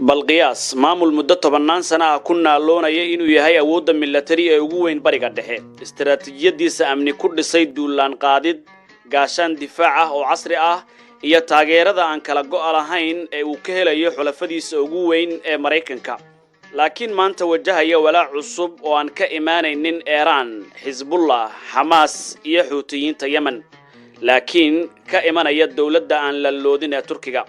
Bal qiyaas maamul muddo 10-naan sana ah ku naaloonaya inuu yahay awoodda milatari ee ugu weyn Bariga Dhexe, istaraatiijiyadiisa amni ku dhisay duulaan qaadid, gaashaan difaac ah oo casri ah iyo taageerada aan kala go'a lahayn ee uu ka helayo xulafadiisa ugu weyn ee Maraykanka, laakiin maanta wajahaya walaac cusub oo aan ka imaanaynin Eeraan, Xisbullah, Xamaas iyo Xuutiyiinta Yemen, laakiin ka imanaya dowladda aan la loodin ee Turkiga.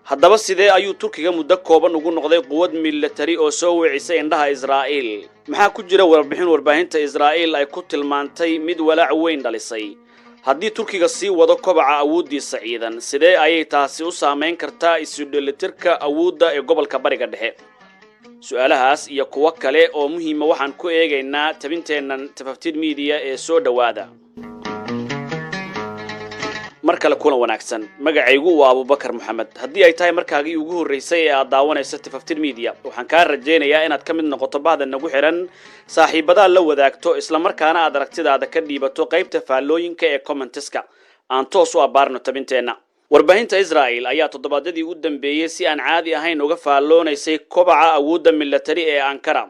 Haddaba sidee ayuu Turkiga muddo kooban ugu noqday quwad milatari oo soo weecisay indhaha Israa'iil? Maxaa ku jira warbixin warbaahinta Israa'iil ay ku tilmaantay mid walaac weyn dhalisay? Haddii Turkiga sii wado kobaca awooddiisa ciidan, sidee ayay taasi u saamayn kartaa isu dheelitirka awoodda ee gobolka Bariga Dhexe? Su-aalahaas iyo kuwo kale oo muhiima waxaan ku eegaynaa tabinteennan Tafaftir Media ee soo dhowaada. Mar kale kulan wanaagsan. Magacaygu waa Abubakar Moxamed. Haddii ay tahay markaagii ugu horreysay ee aad daawanayso Tafaftir Media, waxaan kaa rajaynayaa inaad ka mid noqoto bahda nagu xihan, saaxiibadaa la wadaagto, islamarkaana aad aragtidaada ka dhiibato qaybta faallooyinka ee comments-ka. Aan toos u abbaarno tabinteenna. Warbaahinta Israa'el ayaa toddobaadyadii u dambeeyey si aan caadi ahayn uga faalloonaysay kobaca awoodda milatari ee Ankara.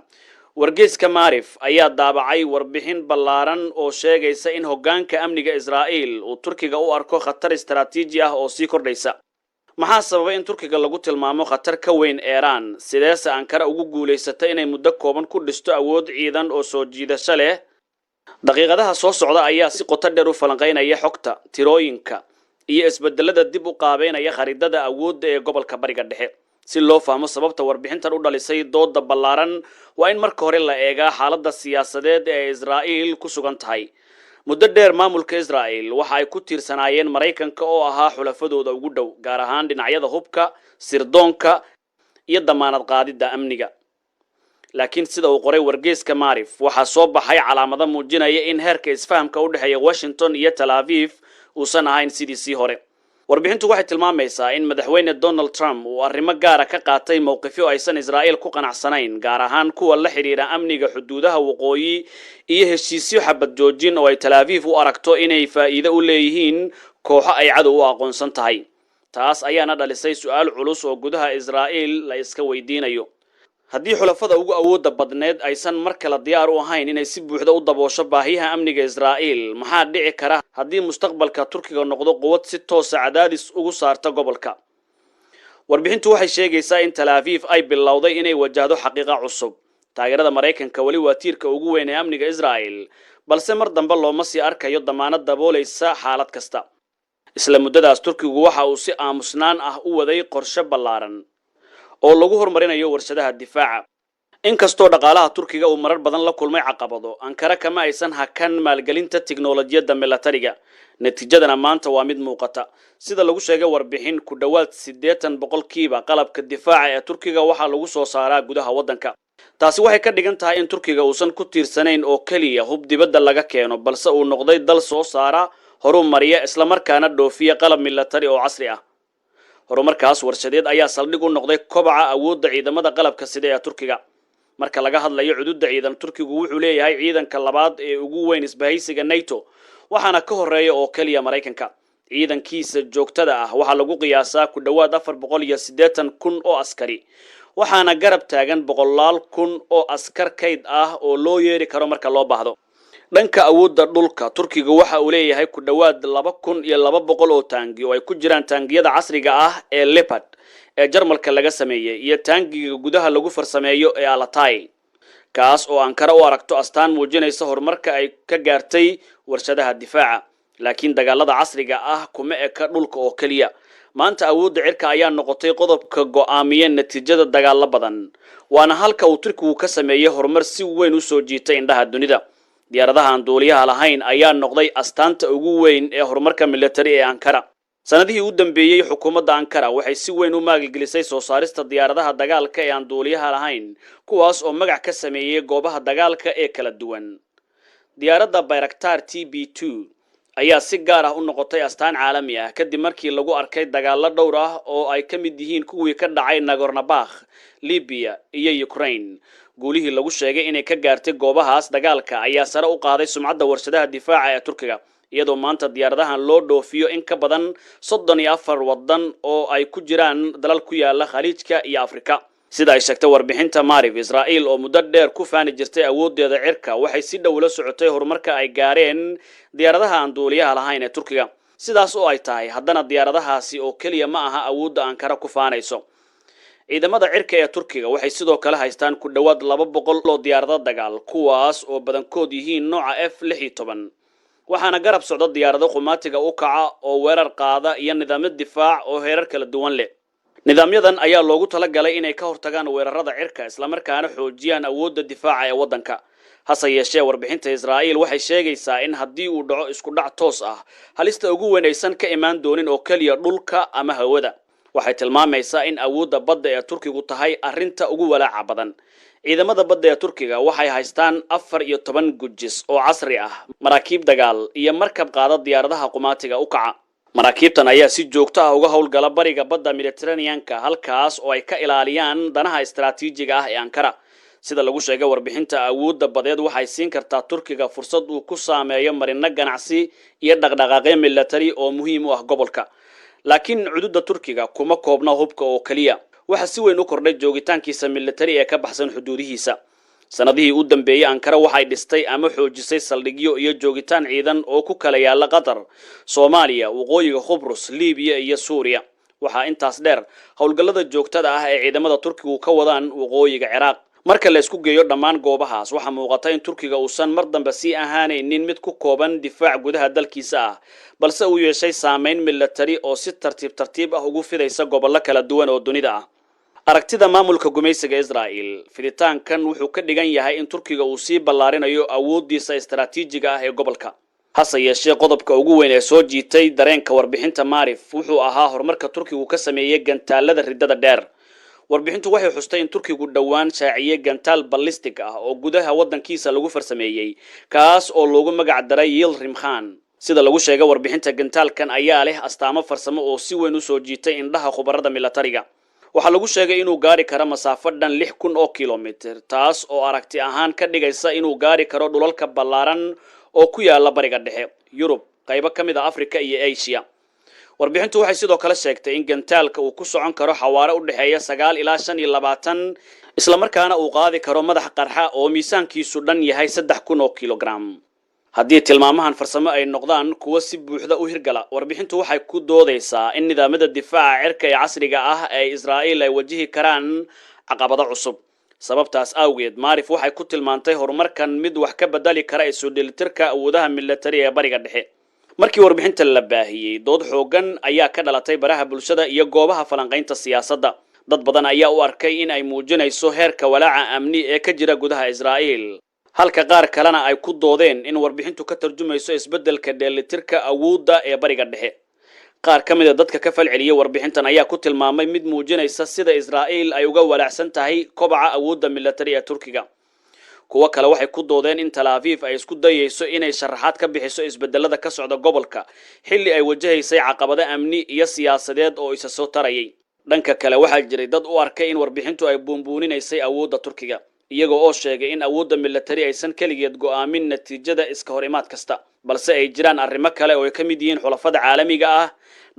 Wargeyska Maarif ayaa daabacay warbixin ballaaran oo sheegaysa in hoggaanka amniga Israa'iil uu Turkiga u arko khatar istaraatiiji ah oo sii kordhaysa. Maxaa sababay in Turkiga lagu tilmaamo khatar ka weyn Eeraan? Sideese Ankara ugu guulaysatay inay muddo kooban ku dhisto awood ciidan oo soo jiidasho leh? Daqiiqadaha soo socda ayaa si qoto dheer u falanqaynaya xogta, tirooyinka iyo isbedelada dib u qaabeynaya khariidada awoodda ee gobolka Bariga Dhexe. Si loo fahmo sababta warbixintan u dhalisay dooda ballaaran, waa in marka hore la eegaa xaaladda siyaasadeed ee Israa'iil ku sugan tahay. Muddo dheer maamulka Israa'el waxa ay ku tiirsanaayeen Maraykanka oo ahaa xulafadooda ugu dhow, gaar ahaan dhinacyada hubka, sirdoonka iyo damaanad qaadidda amniga. Laakiin sida uu qoray wargeyska Maarif, waxaa soo baxay calaamado muujinaya in heerka isfahamka u dhexeeya Washington iyo Tel Aviv uusan ahayn sidiisii hore. Warbixintu waxay tilmaamaysaa in Madaxweyne Donald Trump uu arrimo gaara ka qaatay mowqifyo aysan Israa'iil ku qanacsanayn, gaar ahaan kuwa la xidhiidha amniga xuduudaha waqooyi iyo heshiisyo xabad joojin oo ay Tel Aviv u aragto inay faa'iido u leeyihiin kooxo ay cadow u aqoonsan tahay. Taas ayaana dhalisay su-aal culus oo gudaha Israa'iil la iska weydiinayo: haddii xulafada ugu awoodda badneed aysan mar kale diyaar u ahayn inay si buuxda u daboosho baahiyaha amniga Israa'iil, maxaa dhici kara haddii mustaqbalka Turkiga noqdo quwad si toosa cadaadis ugu saarta gobolka? Warbixintu waxay sheegaysaa in Tel Aviv ay bilowday inay wajahdo xaqiiqa cusub. Taageerada Maraykanka weli waa tiirka ugu weyn ee amniga Israa'el, balse mar dambe looma sii arkayo damaanad daboolaysa xaalad kasta. Isla muddadaas, Turkigu waxa uu si aamusnaan ah u waday qorshe ballaaran oo lagu horumarinayo warshadaha difaaca. Inkastoo dhaqaalaha Turkiga uu marar badan la kulmay caqabado, Ankara kama aysan hakan maalgelinta tiknolojiyadda milatariga. Natiijadana maanta waa mid muuqata. Sida lagu sheegay warbixin, ku dhowaad 80% qalabka difaaca ee Turkiga waxaa lagu soo saaraa gudaha waddanka. Taasi waxay ka dhigan tahay in Turkiga uusan ku tiirsanayn oo keliya hub dibadda laga keeno, balse uu noqday dal soo saara, horumariya, islamarkaana dhoofiya qalab milatari oo casri ah. Horumarkaas warshadeed ayaa saldhig u noqday kobaca awoodda ciidamada qalabka sida ee Turkiga. Marka laga hadlayo cududda ciidan, Turkigu wuxuu leeyahay ciidanka labaad ee ugu weyn isbahaysiga NATO, waxaana ka horeeya oo keliya Maraykanka. Ciidankiisa joogtada ah waxaa lagu qiyaasaa ku dhowaad 480,000 oo askari, waxaana garab taagan boqolaal kun oo askar kayd ah oo loo yeeri karo marka loo baahdo. Dhanka awoodda dhulka, Turkiga waxa uu leeyahay ku dhowaad 2200 oo taangi, oo ay ku jiraan taangiyada casriga ah ee Leopard ee Jarmalka laga sameeyey iyo taangiga gudaha lagu farsameeyo ee Alatay, kaas oo Ankara u aragto astaan muujinaysa horumarka ay ka gaartay warshadaha difaaca. Laakiin dagaalada casriga ah kuma eka dhulka oo keliya. Maanta awoodda cirka ayaa noqotay qodobka go'aamiya natiijada dagaalo badan, waana halka uu Turkigu ka sameeyey horumar si weyn u soo jiitay indhaha dunida. Diyaaradaha aan duuliyaha lahayn ayaa noqday astaanta ugu weyn ee horumarka militari ee Ankara. Sanadihii u dambeeyey, xukuumadda Ankara waxay si weyn u maalgelisay soo saarista diyaaradaha dagaalka ee aan duuliyaha lahayn, kuwaas oo magac ka sameeyey goobaha dagaalka ee kala duwan. Diyaaradda Bayraktar TB2 ayaa si gaar ah u noqotay astaan caalami ah kadib markii lagu arkay dagaallo dhowr ah oo ay ka mid yihiin kuwii ka dhacay Nagorno-Karabakh, Libiya iyo Ukraine. Guulihii lagu sheegay inay ka gaartay goobahaas dagaalka ayaa sare u qaaday sumcadda warshadaha difaaca ee Turkiga. Iyadoo maanta diyaaradahan loo dhoofiyo in ka badan 34 waddan oo ay ku jiraan dalal ku yaala Khaliijka iyo Afrika. Sida ay sheegtay warbixinta Maariv, Israa'iil oo muddo dheer ku faani jirtay awooddeeda cirka waxay si dhow la socotay horumarka ay gaareen diyaaradaha aan duuliyaha lahayn ee Turkiga. Sidaas oo ay tahay, haddana diyaaradahaasi oo keliya ma aha awoodda Ankara ku faanayso. Ciidamada cirka ee Turkiga waxay sidoo kale haystaan ku dhowaad 200 oo diyaarado dagaal, kuwaas oo badankood yihiin nooca F-16, waxaana garab socda diyaarado qumaatiga u kaca oo weerar qaada iyo nidaamyo difaac oo heerar kala duwan leh. Nidaamyadan ayaa loogu talagalay inay ka hortagaan weerarada cirka, islamarkaana xoojiyaan awoodda difaaca ee waddanka. Hase yeeshee, warbixinta Israa'iil waxay sheegaysaa in haddii uu dhaco isku dhac toos ah, halista ugu weyn aysan ka imaan doonin oo keliya dhulka ama hawada. Waxay tilmaamaysaa in awoodda badda ee Turkigu tahay arrinta ugu walaaca badan. Ciidamada badda ee Turkiga waxay haystaan 14 gujis oo casri ah, maraakiib dagaal iyo markab qaada diyaaradaha qumaatiga u kaca. Maraakiibtan ayaa si joogto ah uga howlgala bariga badda Mediterraneanka, halkaas oo ay ka ilaaliyaan danaha istaraatiijiga ah ee Ankara. Sida lagu sheegay warbixinta, awoodda badeed waxay siin kartaa Turkiga fursad uu ku saameeyo marino ganacsi iyo dhaqdhaqaaqyo milatari oo muhiim u ah gobolka. Laakiin cududa Turkiga kuma koobna hubka oo keliya. Waxaa si weyn u kordhay joogitaankiisa milatari ee ka baxsan xuduudihiisa. Sanadihii u dambeeyey, Ankara waxay dhistay ama xoojisay saldhigyo iyo joogitaan ciidan oo ku kala yaala Qatar, Soomaaliya, waqooyiga Khubrus, Liibiya iyo Suuriya. Waxaa intaas dheer howlgallada joogtada ah ee ciidamada Turkigu ka wadaan waqooyiga Ciraaq. Marka la isku geeyo dhammaan goobahaas, waxaa muuqata in Turkiga uusan mar dambe sii ahaanaynin mid ku kooban difaac gudaha dalkiisa ah, balse uu yeeshay saameyn milatari oo si tartiib tartiib ah ugu fidaysa gobollo kala duwan oo dunida ah. Aragtida maamulka gumaysiga Israa'il, fiditaankan wuxuu ka dhigan yahay in Turkiga uu sii ballaarinayo awooddiisa istaraatiijiga ah ee gobolka. Hase yeeshee, qodobka ugu weyn ee soo jiitay dareenka warbixinta Maarif wuxuu ahaa horumarka Turkigu ka sameeyey gantaalada riddada dheer. Warbixintu waxay xustay in Turkigu dhowaan shaaciyey gantaal ballistic ah oo gudaha waddankiisa lagu farsameeyey, kaas oo loogu magac daray Yildirim Khan. Sida lagu sheegay warbixinta, gantaalkan ayaa leh astaamo farsamo oo si weyn usoo jiitay indhaha khubarada milatariga. Waxaa lagu sheegay inuu gaari karo masaafo dhan 6000 oo kilomitir, taas oo aragti ahaan ka dhigaysa inuu gaari karo dhulalka ballaaran oo ku yaala Bariga Dhexe, Yurub, qaybo ka mid ah Africa iyo Asia. Warbixintu waxay sidoo kale sheegtay in gantaalka uu ku socon karo xawaare u dhexeeya 9 ilaa 25, islamarkaana uu qaadi karo madax qarxa oo miisaankiisu dhan yahay 3000 oo kilogram. Haddii tilmaamahan farsamo ay noqdaan kuwo si buuxda u hirgala, warbixintu waxay ku doodaysaa in nidaamyada difaaca cirka ee casriga ah ee Israa'iil ay wajihi karaan caqabado cusub. Sababtaas awgeed, Maarif waxay ku tilmaantay horumarkan mid wax ka bedeli kara isu dheelitirka awoodaha milatari ee Bariga Dhexe. Markii warbixinta la baahiyey, dood xooggan ayaa ka dhalatay baraha bulshada iyo goobaha falanqaynta siyaasadda. Dad badan ayaa u arkay in ay muujinayso heerka walaaca amni ee ka jira gudaha Israa'iil, halka qaar kalena ay ku doodeen in warbixintu ka tarjumayso isbeddelka dheelitirka awoodda ee Bariga Dhexe. Qaar ka mid ah dadka ka falceliyay warbixintan ayaa ku tilmaamay mid muujinaysa sida Israa'iil ay uga walaacsan tahay kobaca awoodda milatari ee Turkiga. Kuwo kale waxay ku doodeen in Tel Aviv ay isku dayayso inay sharaxaad ka bixiso isbedelada ka socda gobolka, xilli ay wajahaysay caqabado amni iyo siyaasadeed oo isa soo tarayay. Dhanka kale, waxaa jiray dad u arkay in warbixintu ay buunbuuninaysay awoodda Turkiga, iyaga oo sheegay in awoodda milatari aysan keligeed go'aamin natiijada iska hor imaad kasta, balse ay jiraan arrimo kale oo ay ka mid yihiin xulafada caalamiga ah,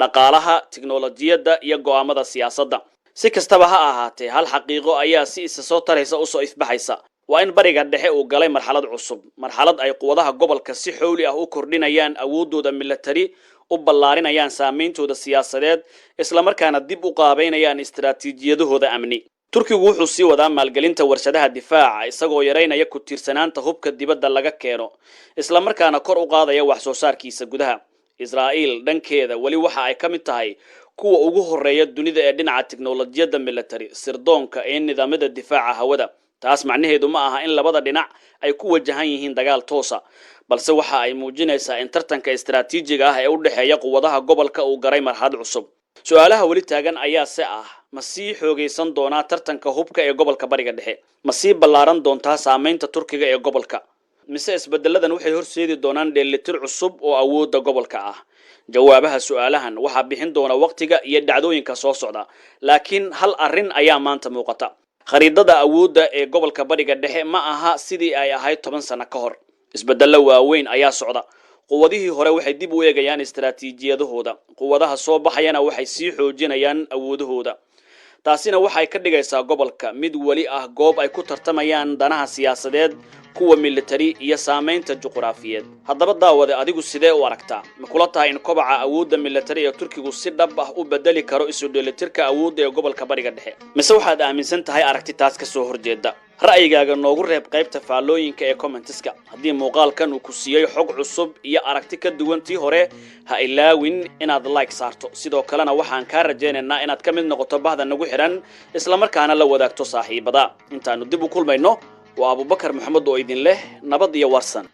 dhaqaalaha, tiknolojiyadda iyo go'aamada siyaasadda. Si kastaba ha ahaatee, hal xaqiiqo ayaa si isa soo taraysa usoo ifbaxaysa: waa in Bariga Dhexe uu galay marxalad cusub, marxalad ay quwadaha gobolka si xowli ah u kordhinayaan awooddooda milatari, u ballaarinayaan saameyntooda siyaasadeed, islamarkaana dib u qaabeynayaan istaraatiijiyadahooda amni. Turkigu wuxuu sii wadaa maalgelinta warshadaha difaaca, isagoo yaraynaya ku tiirsanaanta hubka dibadda laga keeno, islamarkaana kor u qaadaya wax soo saarkiisa gudaha. Israa'iil dhankeeda weli waxa ay ka mid tahay kuwa ugu horeeya dunida ee dhinaca tiknolojiyadda military, sirdoonka iyo nidaamyada difaaca hawada. Taas macnaheedu ma aha in labada dhinac ay ku wajahan yihiin dagaal toosa, balse waxa ay muujinaysaa in tartanka istaraatiijiga ah ee u dhexeeya quwadaha gobolka uu garay marxalad cusub. Su-aalaha weli taagan ayaa se ah: ma sii xoogaysan doonaa tartanka hubka ee gobolka Bariga Dhexe? Ma sii ballaaran doontaa saameynta Turkiga ee gobolka? Mise isbeddeladan waxay horseedi doonaan dheelitir cusub oo awoodda gobolka ah? Jawaabaha su-aalahan waxaa bixin doona waqtiga iyo dhacdooyinka soo socda. Laakiin hal arrin ayaa maanta muuqata: khariidada awoodda ee gobolka Bariga Dhexe ma aha sidii ay ahayd 10 sano ka hor. Isbeddello waaweyn ayaa socda. Quwadihii hore waxay dib u eegayaan istaraatiijiyadahooda, quwadaha soo baxayana waxay sii xoojinayaan awoodahooda. Taasina waxay ka dhigaysaa gobolka mid weli ah goob ay ku tartamayaan danaha siyaasadeed, kuwa militari iyo saamaynta juquraafiyeed. Haddaba daawade, adigu sidee u aragtaa? Ma kula tahay in kobaca awoodda militari ee Turkigu si dhab ah u bedeli karo isu dheelitirka awoodda ee gobolka Bariga Dhexe, mise waxaad aaminsan tahay aragti taas ka soo horjeeda? Ra'yigaaga noogu reeb qaybta faallooyinka ee comments-ka. Haddii muuqaalkan uu ku siiyey xog cusub iyo aragti ka duwan tii hore, ha ilaawin inaad like saarto. Sidoo kalena waxaan kaa rajaynaynaa inaad ka mid noqoto bahda nagu xidhan, islamarkaana la wadaagto saaxiibada. Intaanu dib u kulmayno, waa Abubakar Maxamed oo idin leh nabad iyo warsan.